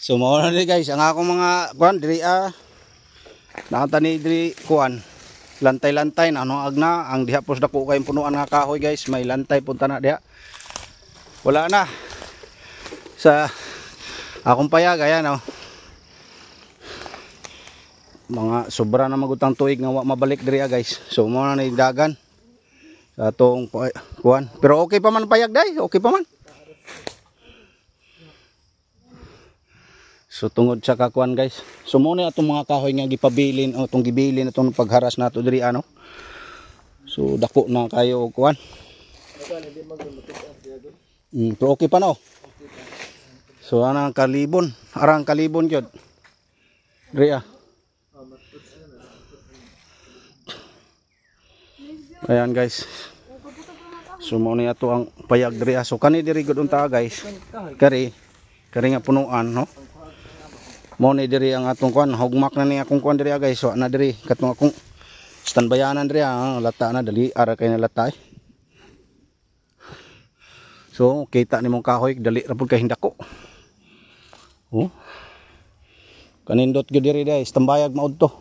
So mao na ni guys, ang akong mga kuan diri ah. Nakanta ni diri kuan. Lantay-lantay na ano agna ang diha pos dako kayong punuan nga kahoy guys, may lantay punta na diha. Wala na. Sa akong payag ayan oh. Mga sobra na magutang tuig nga wa mabalik diri ah, guys. So mao na ni dagan sa atong kuan. Pero okay pa man payag day, okay pa man. So tungod sa kakuan guys. So mao ni atong mga kahoy nga gipabilin o atong gibilin atong pagharas nato diri ano. So dako na kayo og kuan. Pero okay pa no. So ana ang kalibon, arang kalibon gyud. Diri ah. Ayan guys. So mao ni ato ang payag diri ah. So kani diri gud unta guys. Kari kari nga punuan no. Mao ni diri ang atong kuan, hugmak na ni akong kuan diri ah, guys. So na diri katong akong standbayanan diri ah, lata na dali ara kay na lata eh. So kita nimong kahoy dali ra pud kay hindako. Oh. Kanindot gyud diri guys, tambayag maud to.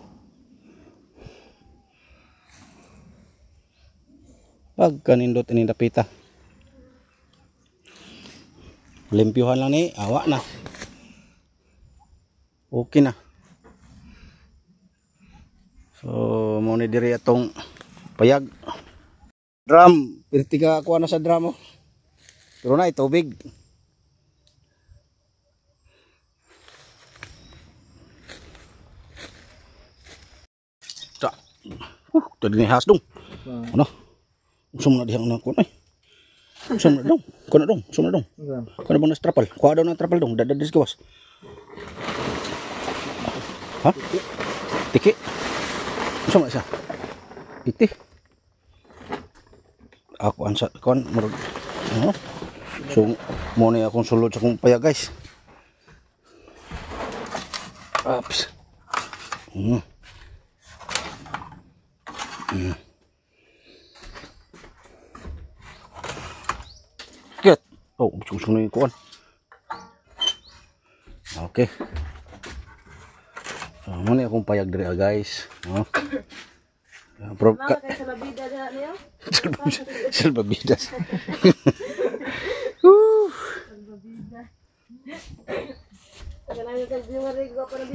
Pag kanindot ini dapita. Limpyuhan lang ni, awa na. Okay na. So mo ni diri atong payag. Drum, pirti ka kuha na sa drum oh. Pero na tubig. Ta. Tadi ni has dong. Ano? Unsa man na dihang na kuan ay. Unsa man na dong? Kuan na dong, unsa man na dong? Kuan na bang na trapal? Kuha daw na trapal dong, dadadis gawas. Ha? Tiki. Unsa man siya? Iti. Ako ansa kuan murag ano? So mo ni akong sulod sa akong payag guys. Ups. Get. Oh, gusto na yung kuan. Okay. So, mo ni akong payag diri ah, guys. No? Pro ka salbabidas.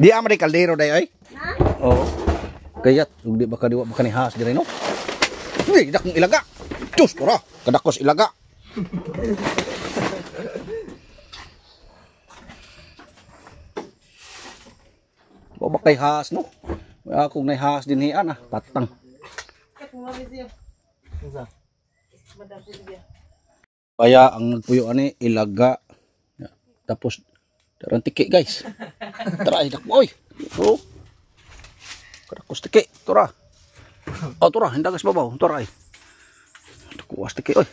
Di amri kaldero day oy. Oo. Kayat ug di baka diwa baka ni has diri no. Uy, dakong ilaga. Diyos ko ra, kadakos ilaga. Wa ba kay has no? Akong nay has dinhi ana, patang. Kaya ang nagpuyo ani ilaga. Tapos darang tiki guys. Tara dako oy. Oh. Kadakos tiki, tura. Oh, tura, hindagas babaw, tura ay. Dakuas tiki oy.